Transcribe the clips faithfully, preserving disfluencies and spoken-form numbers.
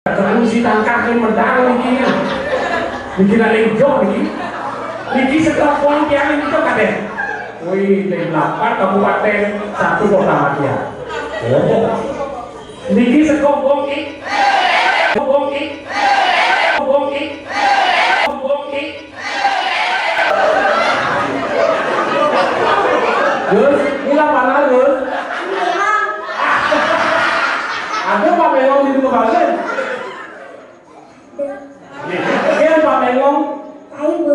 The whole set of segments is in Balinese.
Terus si tangkah ini medal niki. Niki nak lenggok niki. Niki sekelompok tiang lenggok kabeh. Wih, dari delapan kabupaten, satu kota madya. Oh. Niki saka Bongki. Bongki. Bongki. Bongki. Gus, ini lah mana, Gus? Ada Pak Melong di rumah balik? Iya, Pak Melong. Ayo, Bu.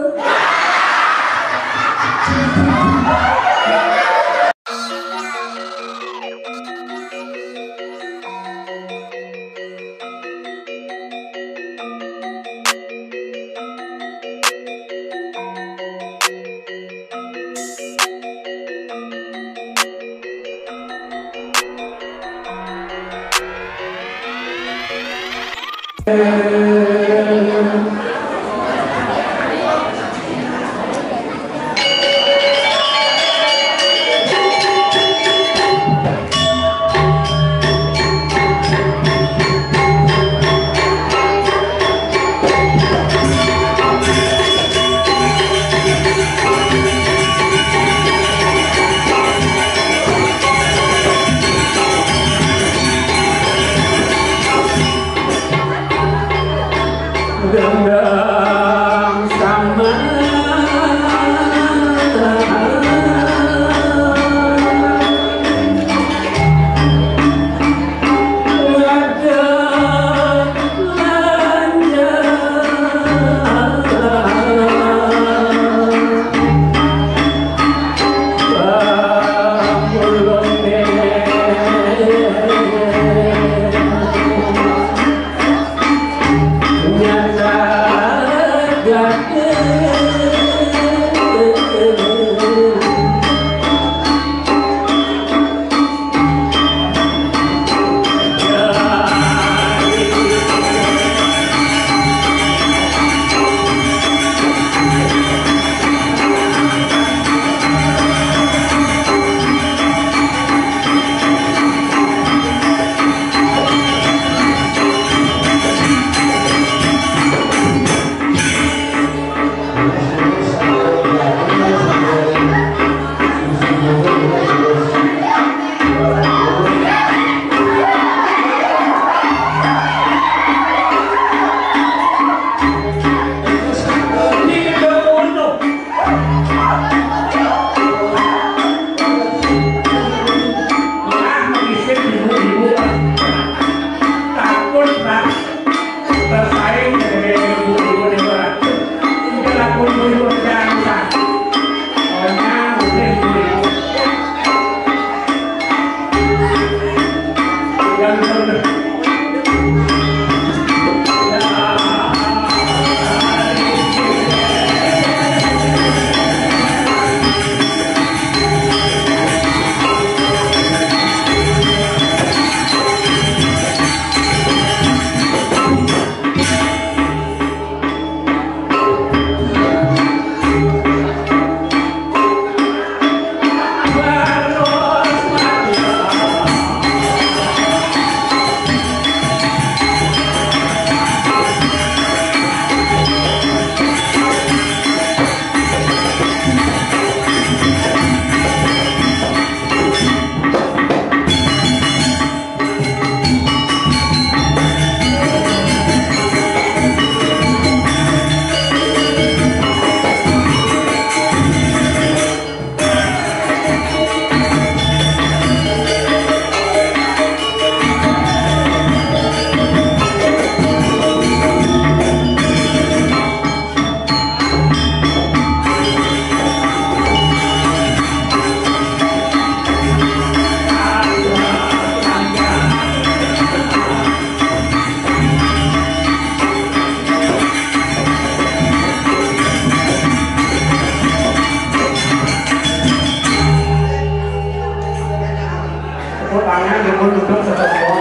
Tepuk tangan, dukung, dukung, sekelompok.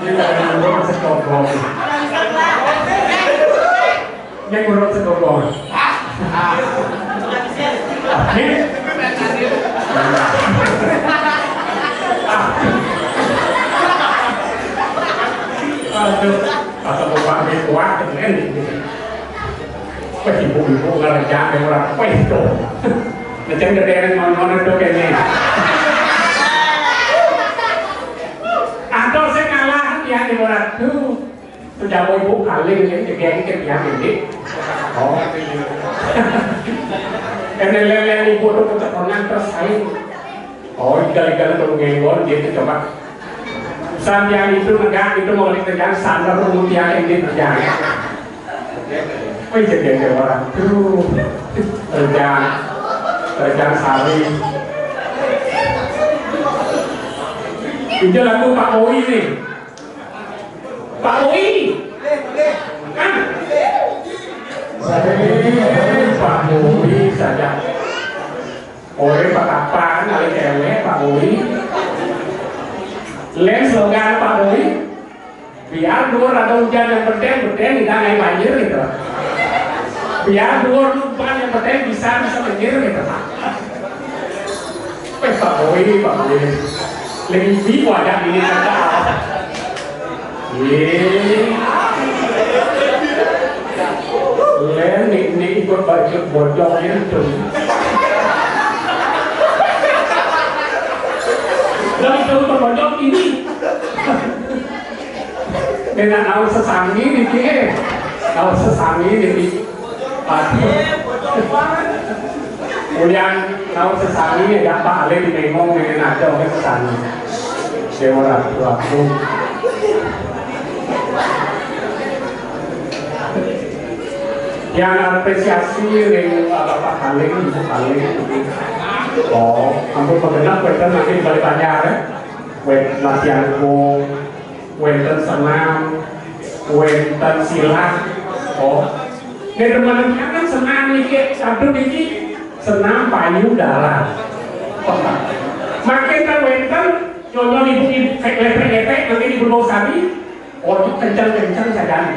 Ini dari dukung, sekelompok. Ini kurang, sekelompok. Ini. Aduh, pas aku pamit kuat, keren. Wes ibu-ibu ngerjain orang, wes tuh. Ngecek ngederen ngono-ngono tuh kene. Atau saya ngalah ya di orang tuh. Sudah mau ibu kali ini, jadi yang ini. Oh. Karena lele ibu tuh ketekonan terus saling. Oh, igal-igal tuh ngenggon gitu coba. Sambiang itu negak itu mau ditegang sandar rumun tiang ini terjang. Oh, iya, dia orang tuh terjang, terjang sari. Itu lagu Pak Boy nih. Pak Boy. Kan? Pak Boy saja. Ore pakapan, ale cewek, Pak Boy. Lén slogan Pak Boy. Biar dua ada hujan yang penting, penting kita naik banjir gitu. Biar dua lupa yang penting bisa, bisa banjir gitu. Wes Pak Boy, Pak Boy. Lagi di wadah ini kata. Iya. Lén nih, nih ikut baju bocor gitu. Dan itu bocor ini. Kena naon sesangi niki, eh. Naon sesangi niki. Aduh. Kemudian naon sesangi ya, Pak Ale di Mengong dengan ada oke sesangi. Dewa Ratu aku. Yang apresiasi ring Bapak Halim, Ibu Halim. Oh, ampun pegenap, kita nanti balik tanya ya. Wet latihan kung, wénten senam, wénten silat. Oh. Nek demen kan senam niki, sabda niki senam payudara. Makin kan wénten nyonya ibu-ibu kayak lepek-lepek nanti ibu mau sami, oh kencang-kencang saja.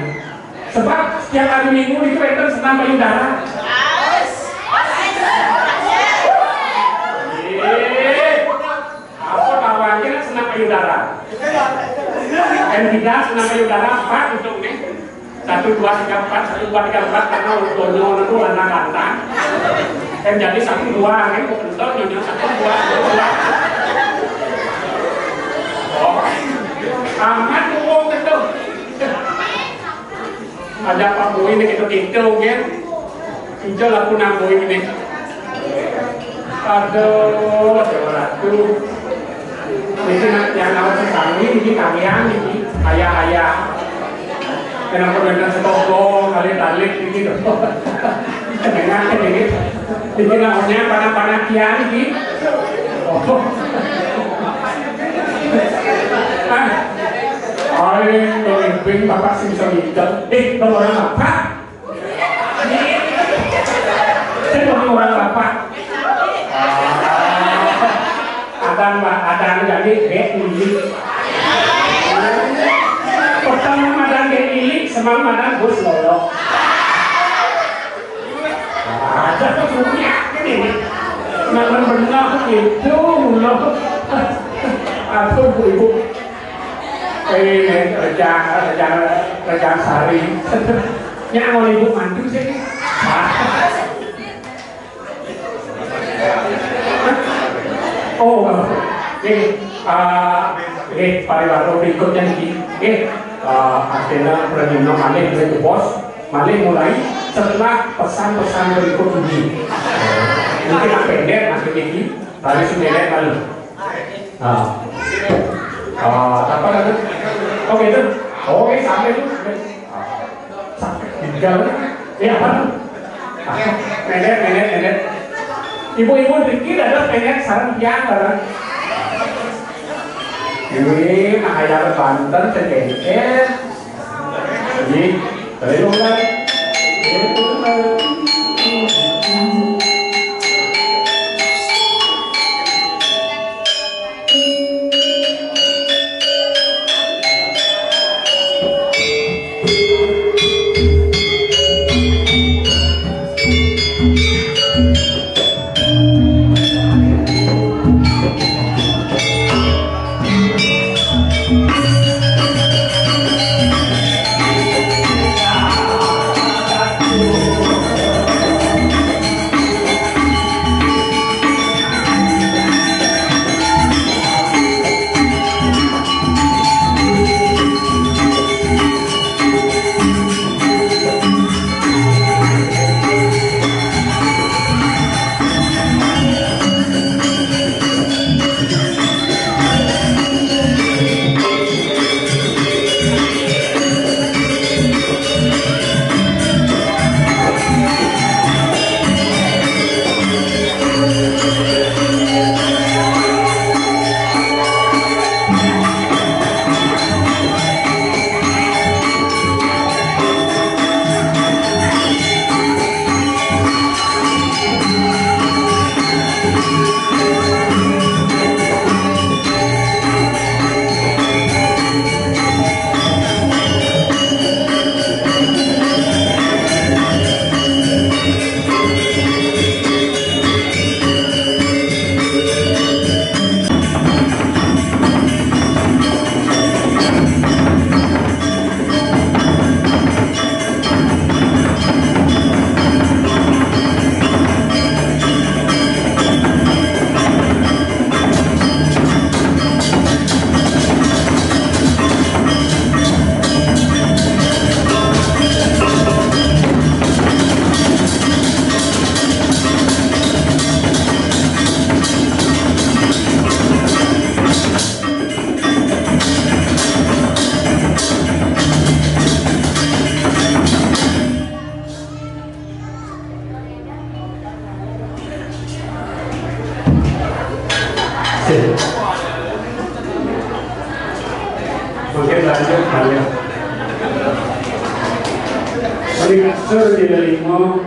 Sebab setiap hari minggu itu wénten senam payudara. Apa kawannya senam payudara? Kan kita senam payudara empat untuk nih. Satu, dua, tiga, empat, satu, dua, tiga, empat, karena untungnya itu anak-anak. Kan jadi satu, dua, kan, kok betul, nyonya satu, dua, dua. Oh, amat, kok betul. Ada Pak Boy ini gitu-gitu, kan? Ijo laku nang Boy ini. Aduh, Dewa Ratu. Ini nak yang awak sesami, ini kalian, ini ayah-ayah. Kenapa mereka setokong, kali balik, ini loh. Enak, ini. Ini namanya panak-panak kian, ini. Oh. Ah. Ayo, pemimpin Bapak sing bisa mikir. Eh, nomor apa? Saya mau orang apa? Adang, Pak, adang jadi dek ini. Pertama adang dek ini, semang adang bos lolo. Ada tuh punya ini. Namun benar itu mulo. Aduh, Bu Ibu. Ini kerja, kerja, kerja sari. Nya mau ibu mantu sih. Oh, ini, ah, ini pariwara berikutnya nih. Ini, ah, akhirnya Pradino malih dari bos, malih mulai setelah pesan-pesan berikut ini. Mungkin yang pendek masih ini, tadi sudah malu. Ah. Ah, apa namanya? Oke itu. Oke, sampai itu. Sampai tinggal. Iya, apa? Nenek, nenek, nenek. Ibu-ibu pikir ada nenek sarang tiang barang. Ini nah, ayam Banten sedikit. Ini, dari mana? Mungkin lanjut balik. Meli kasur di limo,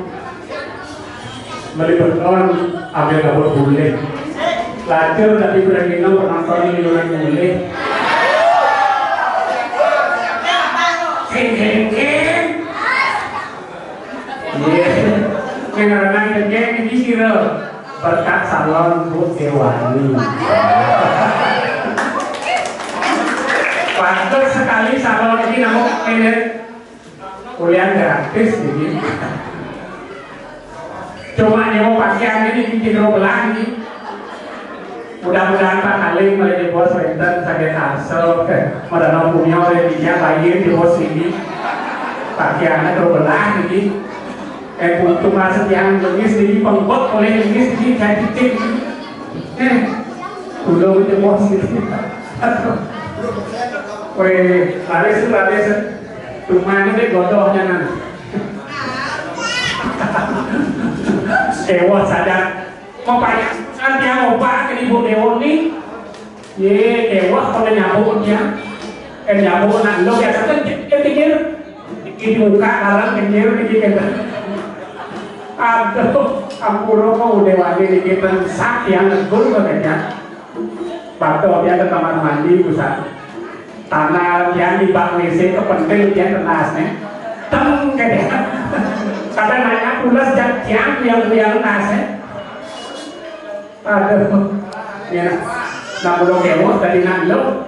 meli beton, ambil kabut bulih. Lacur tadi berengino penonton ini orang bulih. Keng, keng, keng. Iya. Yang renang keng, keng, ini sira. Berkat salon Bu Dewani. Pantes sekali salon ini namun ini kuliah gratis ini. Cuma nyewa pakaian ini bikin belah ini. Mudah-mudahan Pak Halim mulai di bos wenten saking Tangsel, eh, madana punya oleh dia lahir di bos ini. Pakaiannya terbelah ini. Eh, untuk masuk yang lengis ini, pengkot oleh lengis ini, saya cicing. Eh, udah di bos ini. Weh, laris, laris. Cuma ini deh godohnya nanti. Sewa sadar. Mau banyak kan dia mau pakai ibu Dewo nih. Ye, Dewo kalau nyambung dia. Eh, nyambung nak lo biasa kan dia pikir. Ini buka dalam pikir ini kita. Aduh, ampura kok udah wani ini kita sak yang negul katanya. Waktu dia ke kamar mandi, pusat. Tanah yang di bak W C kepentil dia kenas nih. Teng, kayak dia. Kata nanya pulas, jak, yang, yang, yang kenas nih. Aduh. Ya. Nah, belum dewa dari nando.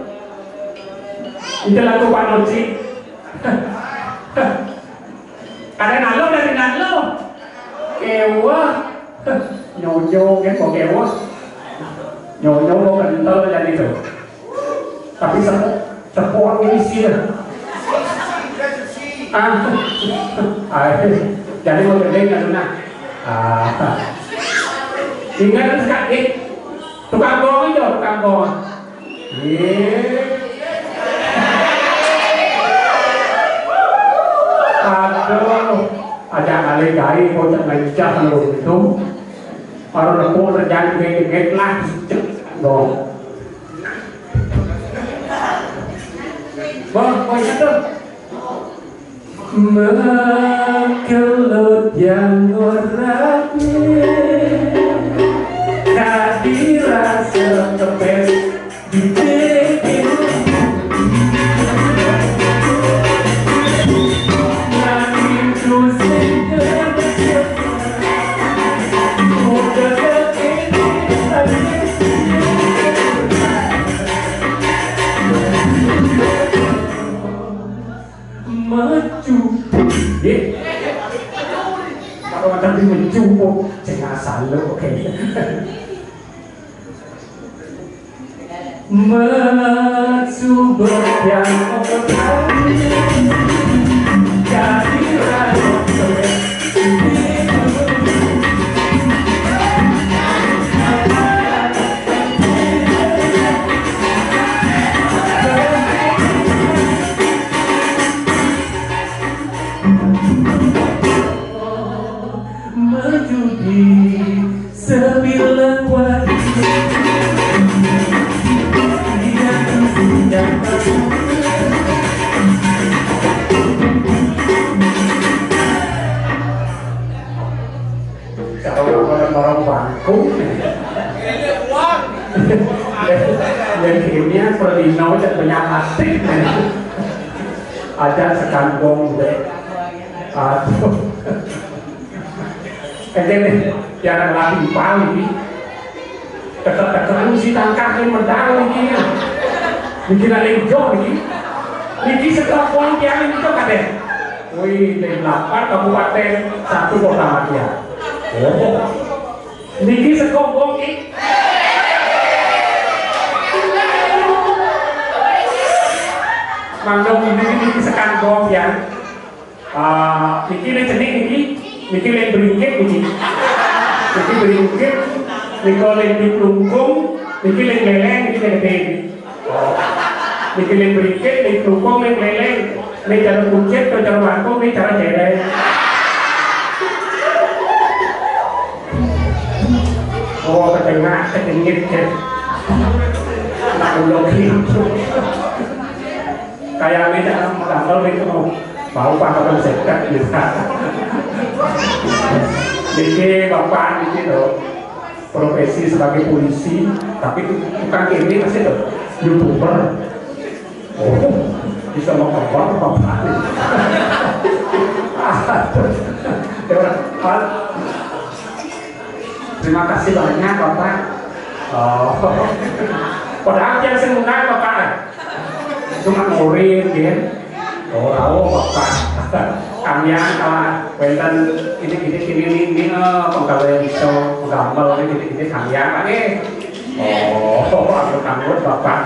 Itu lagu Pak Noci. Ada nalo dari nalo. Ewa. Nyonyo kan kok ewa. Nyonyo kok kental jadi tuh. Tapi sepo-, sepoan ini sih ya. Ah. Ah, jadi mau gede nggak tuh, nah? Ah. Ingat sekali. Tukang bohong itu, tukang bohong. Iya. Aduh, aja kali gari kocak mencah lu itu. Baru nepuk terjadi gede lah, cek dong. Bos, bos itu. Mengkelut yang ora tak dirasa kepes di pipi. Nanging ku sing udah ini. Mecu. Nggih. Kalau macam di mecu, oh, sing asal lo, oke. Mecu berjam. Jadi rasa. Menjadi sebilang wajib. Dia sudah Kalau orang-orang bangku, yang ini Perlino dan banyak atik. Ada sekantong deh. Aduh. Ini nih, jarang lagi paling. Tekan-tekan si tangkah ini mendal ini. Bikin ada hijau ini. Niki sekelompok tiang ini tuh kadeh. Wih, dari delapan kabupaten, satu kota madya. Oh. Niki sekelompok ini. Mangga niki, niki sekelompok ya. Ah, niki le cenik niki, niki le bringkit niki. Niki bringkit, niki le di klungkung, niki le leleng, niki le gede. Oh. Niki le bringkit, le klungkung, le leleng. Ini cara kucit, ini cara bangkung, ini cara jelek. Oh, ketengah, ketengit, ya. Nak ulok gitu. Kayaknya cara modal itu mau mau pangkatan sekat gitu. Jadi bapak itu tuh profesi sebagai polisi, tapi tukang ini masih tuh youtuber. Oh, bisa mau bapak. Ya udah, Pak. Terima kasih banyak, Bapak. Oh. Padahal yang sing undang, Bapak. Cuma murid, ya. Oh, rawuh, Bapak. Kamian kalau wenten ini ini ini ini eh, penggawean iso gambar ini ini ini kamian, Pak, nggih. Oh, aku takut, Bapak.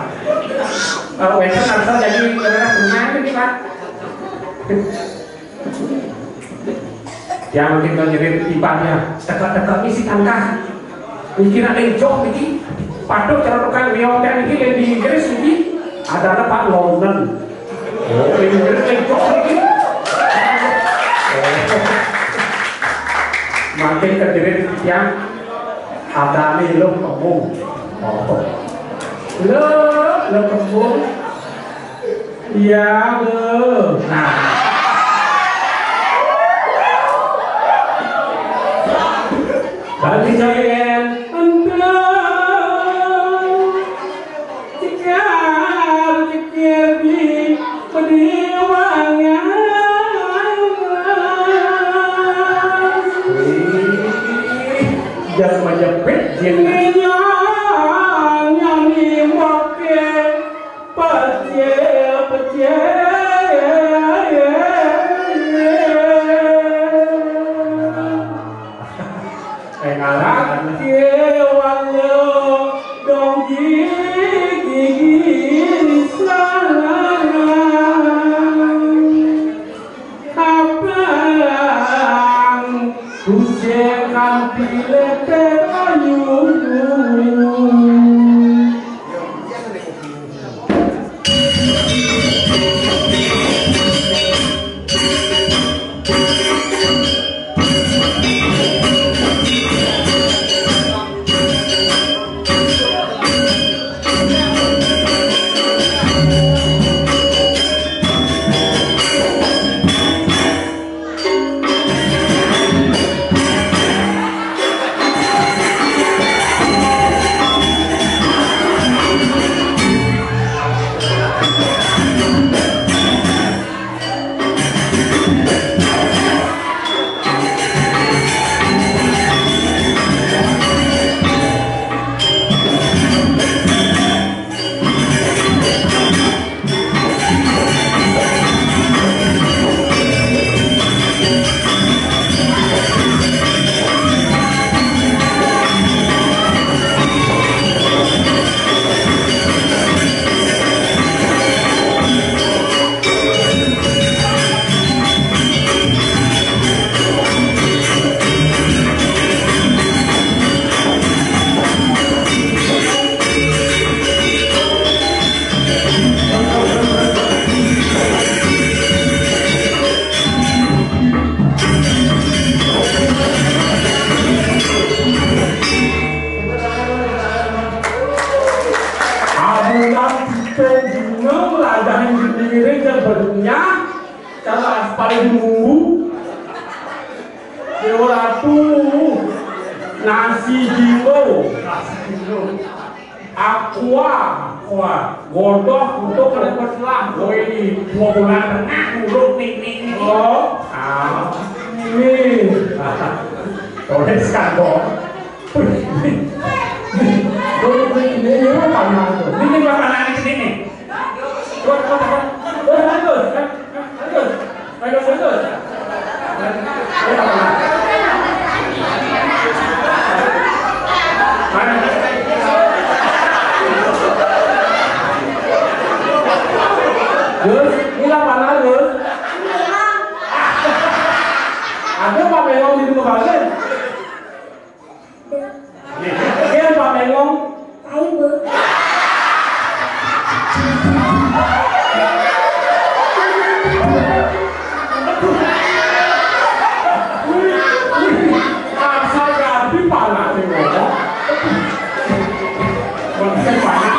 Kalau wenten langsung jadi kira-kira gimana ini, Pak? Yang kita nyebut ibadah, teka-teka isi tangkah. Iki nak lencoh iki, padha cara tukang riyoten iki yang di Inggris iki adalah Pak London. Oh, di Inggris lencoh iki. Oh. Makin kejerit yang ada nih lo kembung. Oh. Lo, lo kembung. Iya, Bu. Nah. Bagi kalian, entah. Cikar, cikir di pediwangan. Wih, jangan menjepit, Jin. Nyanyi moke. Pecil, pecil. Pengarang. Kewala dong gigi sarang. Abang, kusik kanthi letek ayu. Abulan kita dina melajahin diri dan bernyah cara aspal di mumbu. Dewa Ratu, nasi jilo, nasi jilo. Aqua, aqua. Godoh untuk kerepet lah, boy. Dua bulan tengah dulu nih, nih, nih. Oh, ah, ini. Tulis kan, Bos. Wih, ini. Ini, ini, ini apa namanya? Ini makanan di sini. Terus, terus, terus. Terus, terus. Terus, terus. Gus, ini lapangan, Gus. Ada Pak Melong di rumah kalian? Iya, Pak Melong. Ayo, Bu. Asal ganti panas sing ngomong. Konsep panas.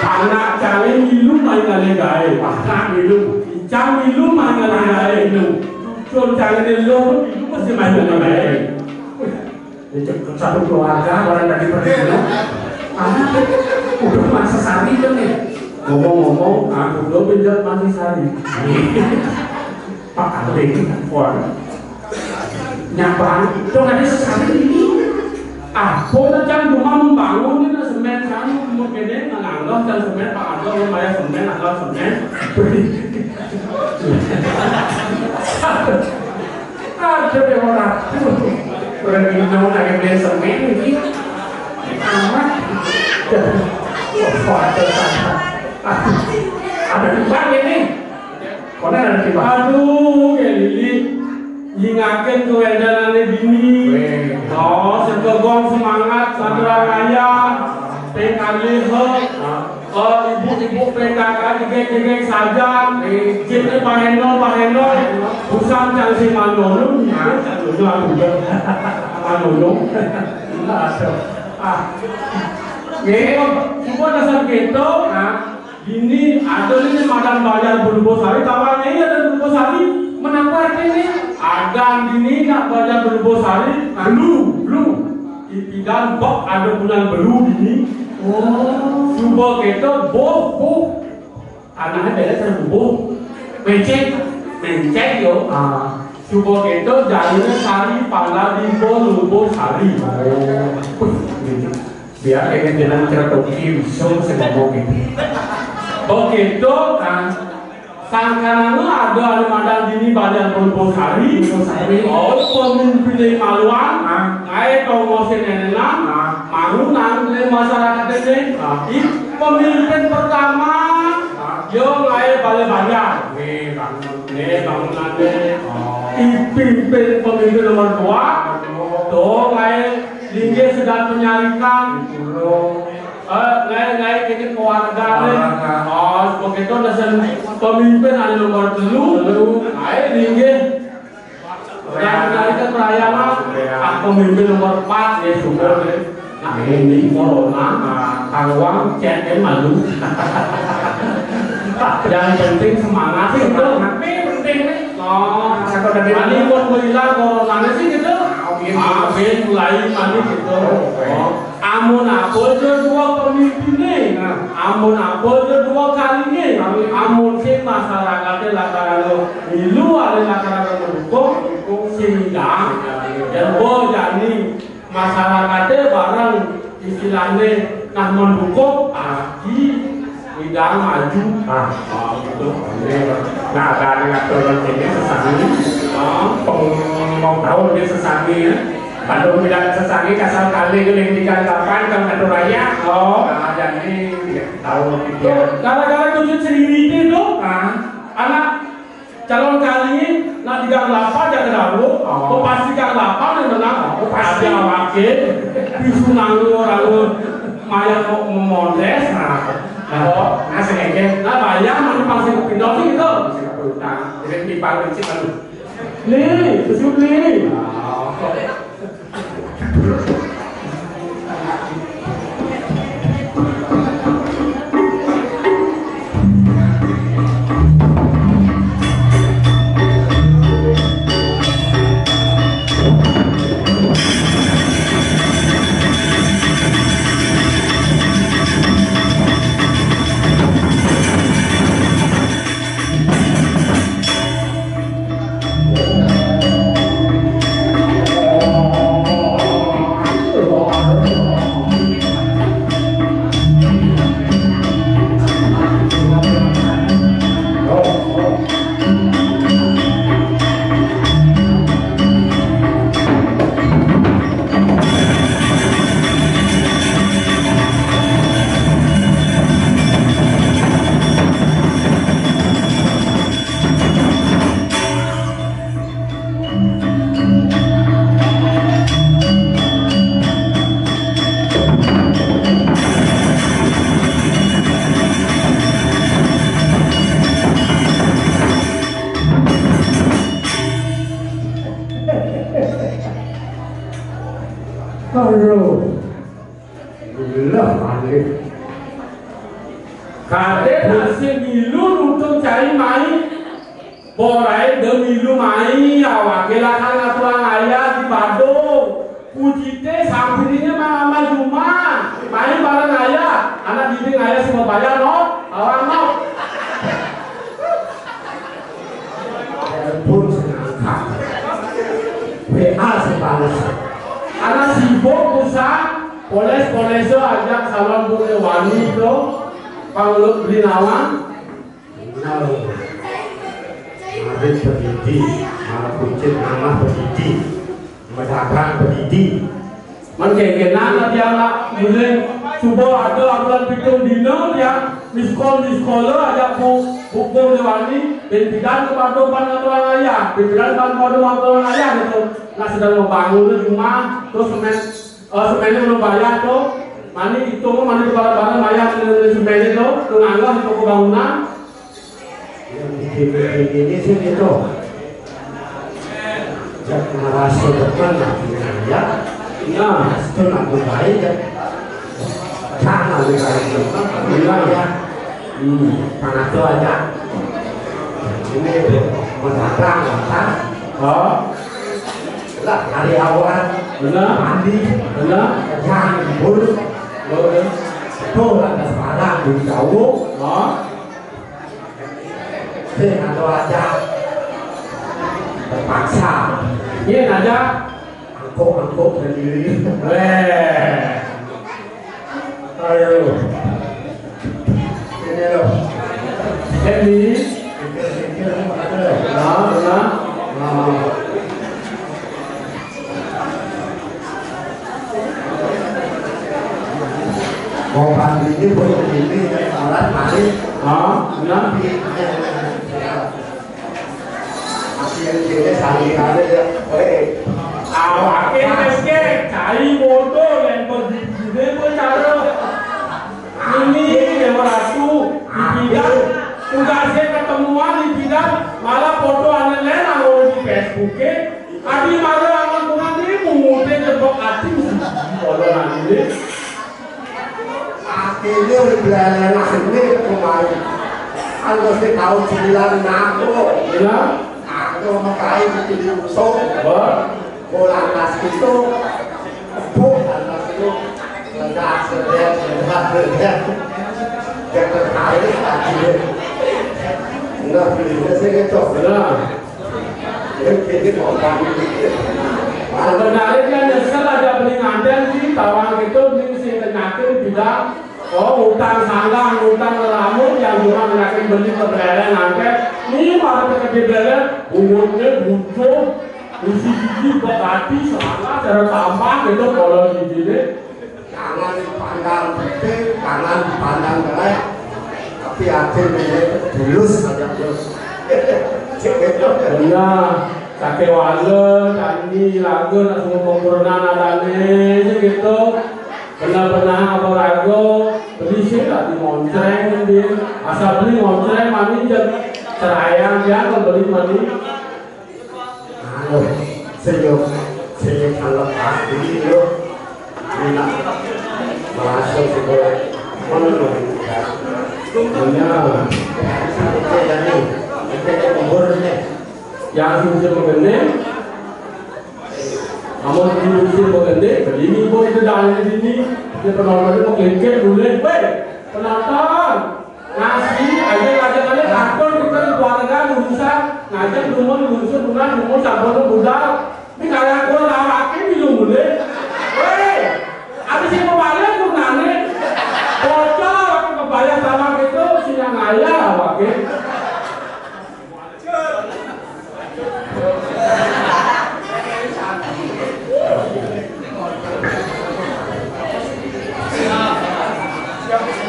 Anak cangé milu main ngalih gaé. Anak milu. Cang milu main ngalih gaé. Milu. Cucun cangé milu, milu masih main ngalih gaé. Ini satu keluarga orang tadi pergi dulu. Ah, udah masa sari kan nih. Ngomong-ngomong, aku udah pindah mati sari. Pak Alvin, wah. Nyapa, dong ada sesali ini. Apa nak cang cuma membangun ini semen kan, umur gede, nang anggoh dan semen, Pak Anggoh, lumayan semen, anggoh semen. Ada deh orang. Orang ini mau lagi beli semen ini. Amat. Wah, ada sana. Ada di mana ini? Koné ada di mana? Aduh, ya Lili. Ingakin kewédanané bini. Wéh. Oh, segegong semangat, Satria Raya. Ping kalih, oh, ibu-ibu P K K, jegég-jegég sajan. Wéh. Cipné Pak Hendro, Pak Hendro. Busan cang si Mandono, Mandono, aku juga. Mandono. Aduh. Ah. Nggih, coba dasar gitu. Ah. Dini ada né madan Banjar Berlubung Sari, tawané ada Berlubung Sari. Menapa artiné? Ada dini nak Banjar Berlubung Sari, belu, belu. Ipidan bek ada punan belu dini. Oh. Suba kéto boh, boh. Anakné beda cara boh. Mencek, mencek yo. Ah. Suba kéto jadiné Sari pala di Berlubung Sari. Oh. Wih, gitu. Biar kayaknya jalan ceretoki bisa sing ngomong gitu. Begitu kan. Sangkanana ada anu madan dini Banjar Berlubung Sari. Berlubung Sari. Oh, pemimpin dari Maluan. Ah. Ngaé tongosé nénénan. Ah. Mangunan dari masyarakat ini. Ah. I, pemimpin pertama. Ah. Yo ngaé balé banjar. Nih, bangun. Nih, bangunan nih. Oh. I, pimpin pemimpin nomor dua. Nomor dua. Tuh, ngaé linggih sedang penyarikan. Di pulau. Eh, ngaé, ngaé kéné keluargané. Keluarga. Oh, begitu nesen pemimpin anu nomor telu. Telu. Ngaé linggih. Yang menyarikan pelayanan. Ya. Ah, pemimpin nomor empat, ya, syukur, ya. Nah, ini corona, nah, karuang C N M malu. Yang penting semangat sih, itu. Semangat nih penting nih. Oh, satu dari mani buat melihat coronanya sih gitu. Ah, oke. Ah, ben mulai mani gitu. Oh, oke. Oh. Amun apa aja dua pemimpinné. Nah. Amun apa aja dua kaliné. Kali. Amun sing masyarakaté lakar anu milu, ada lakar anu mendukung, mendukung sing ngidang. Sing ngidang. Ya, bo jani masyarakaté bareng istilahné nah mendukung, pasti ngidang maju. Ah. Ah, gitu. Nah, ada ngatur ini sesami. Ah. Peng-, mau tahu dia sesami ya. Kalau tidak sesami kasar kali ke lingkungan kapan kalau ngatur raya. Oh. Nah, jadi ya, tahu dia. Gara-gara tujuh cerita itu. Ah. Anak calon kali nak di gang delapan ya ke dapur. Oh. Pasti gang delapan yang menang. Oh, pasti. Ada wakil. Bisu nanggur, nanggur. Mayang mau memondes. Nah. Oh. Nah, sengaja. Nah, bayang mana pasti pindah sih gitu. Sing pindah. Jadi di paling sih kan. Nih, susu nih. Oh. Aduh. Kadé masih milu nuntung cai mai. Boraé demi lu mai, awaké lakar ngaturang ayah di Badung. Pujité sampiriné mah ama Juma. Mai bareng ayah, anak didik ayah semua bayar, no? Awak, no? Telepon sing angkat. W A sing bales. Anak sibuk, pusat, poles-polesé ajak salon pun wani to. Panguluk beli nawang. Bener. Marit bedidi, malah kucing, mamah bedidi, medagang bedidi. Man kéngkénan lah dia nak mulai subuh ada bulan pitung dina dia miskol-miskol aja bu hukum lewani pimpinan kepada pan orang ayah, pimpinan pan pada orang ayah gitu. Nah sedang membangun rumah, terus semen, eh, semennya belum bayar tuh. Mani itu mani kepala-kepala bayar semennya tuh, tuh nganggah di toko bangunan. Yang bikin-bikin ini sih gitu. Jak ngerasa depan lah, ya. Nah, itu nak baik ya. Jangan dikasih depan, ya. Hmm, panas tuh aja. Ini mendadak, kan? Oh. Lah, hari awal. Benar. Mandi. Benar. Jangan dulu. Boleh. Tuh, ada sekarang di jauh. Oh. Sing atau aja terpaksa. Iya, aja. Angkuk-angkuk sendiri. Weh. Ayo. Ini loh. Jadi, pikir-pikir, ada. Nah, nah. Nah. Mau pagi ini, buat ini, ya, alat mari. Ah, benar. Di, ya, ya, ya. Masih yang kiri, sari, ada, ya. Weh. Awaké wis ké, cai bodoh yang begini cara. Ini Dewa Ratu, di bidang tugasnya ketemuan di bidang malah foto aneh-aneh nang di Facebook-é. Adi malah aman Tuhan ini mungute jebok ati mesti kalau nanti. Akhirnya udah belalang ini kemarin. Kan mesti tahu sembilan enam tuh. Ya. Aku sama kain itu diusung. Wah. Bola atas itu, bu, atas itu, ledak, ledak, ledak, ledak. Jangan kain lagi. Enggak, belinya sih gitu. Benar. Sebenarnya dia nyesel aja beli nganten sih, tawang itu beli sing kenyakin tidak. Oh, utang sanggang, utang ngelamun, yang cuma kenyakin beli ke beleren nganten. Ini malah terkejut beleren, umurnya butuh, isi gigi bekati, salah cara tambah gitu kalau gigi deh. Jangan dipandang penting, jangan dipandang jelek, tapi hati ini tulus aja terus. Benar, kakek wala, tani, lagu, nak semua pemurnan adanya gitu. Benar-benar apa ragu, beli sih tak dimoncreng dia. Asal beli moncreng mani jam cerayang dia kalau beli mani. Anu, senyum, senyum kalau pasti lo enak. Masuk sekolah. Mana lo? Punya. Itu jadi. Itu umurnya. Yang sudah begini. Kamu di musim begini, begini pun itu dah di sini. Dia penonton itu mau kelingkir boleh. Weh, penonton. Nasi, aja ngajak aja takut kita di keluarga urusan ngajak rumah urusan rumah rumah sampun budal. Ini kayak gua lawaknya di rumah deh. Weh, habis yang mau bayar tuh nane. Bocor, kebayar sama gitu, sinyal ngaya lawaknya.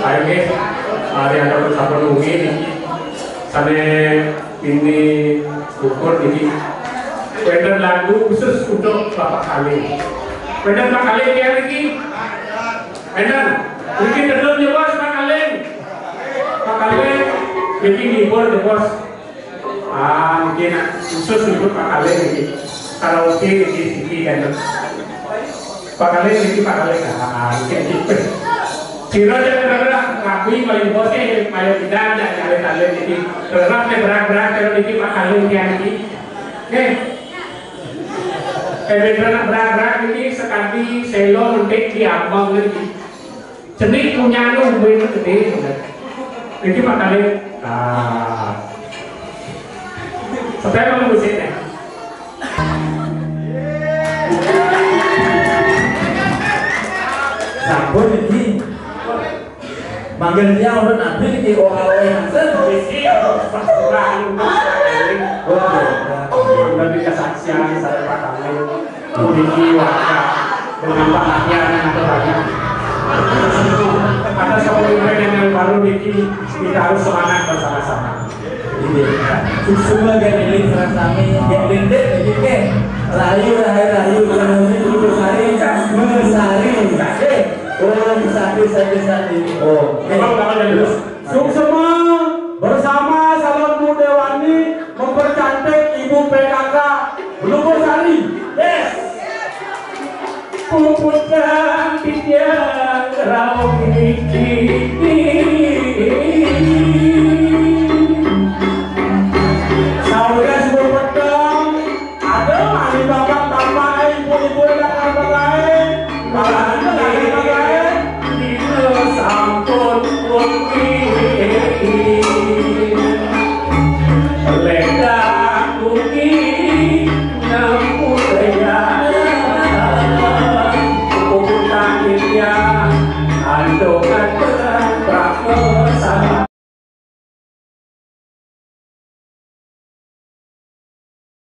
Ayo nggih, mari anda sampun wengi niki. Sané ini ukur niki. Wénten lagu khusus untuk Bapak Kaling. Wénten Pak Kaling ya niki. Wénten. Niki tedun ya Bos Pak Kaling. Pak Kaling niki ngibur ya Bos. Ah, niki nak khusus untuk Pak Kaling niki. Karaoke niki siki kan. Pak Kaling niki Pak Kaling. Ah, niki niki. Sira jek bergerak rapi paling bos ke ayo kita jak cari talent iki. Bergerak nek berak-berak terus iki bakal latihan iki. Oke. Eh, berak-berak iki sekali selo mentik di abang iki. Jenik punya lu gue itu gede. Iki bakal. Ah. Sampai mau musik ya. Sampun iki. Manggil dia urut nabi iki ora oleh hasil. Iki pas kurang. Wah, lebih kesaksian saya pakai. Iki warga dengan perhatian yang terbanyak. Ada satu event yang baru iki kita harus semangat bersama-sama. Iya. Semua gak dilihat sami, gak dilihat lagi ke. Rayu, rayu, rayu, rayu, rayu, sari, mesari. Eh, orang sakit sakit sakit. Oh, eh. Emang kalau jadi terus. Suksema bersama calon Mudewani mempercantik Ibu P K K Belubur Sari. Yes. Puput dan titiang rauh iki.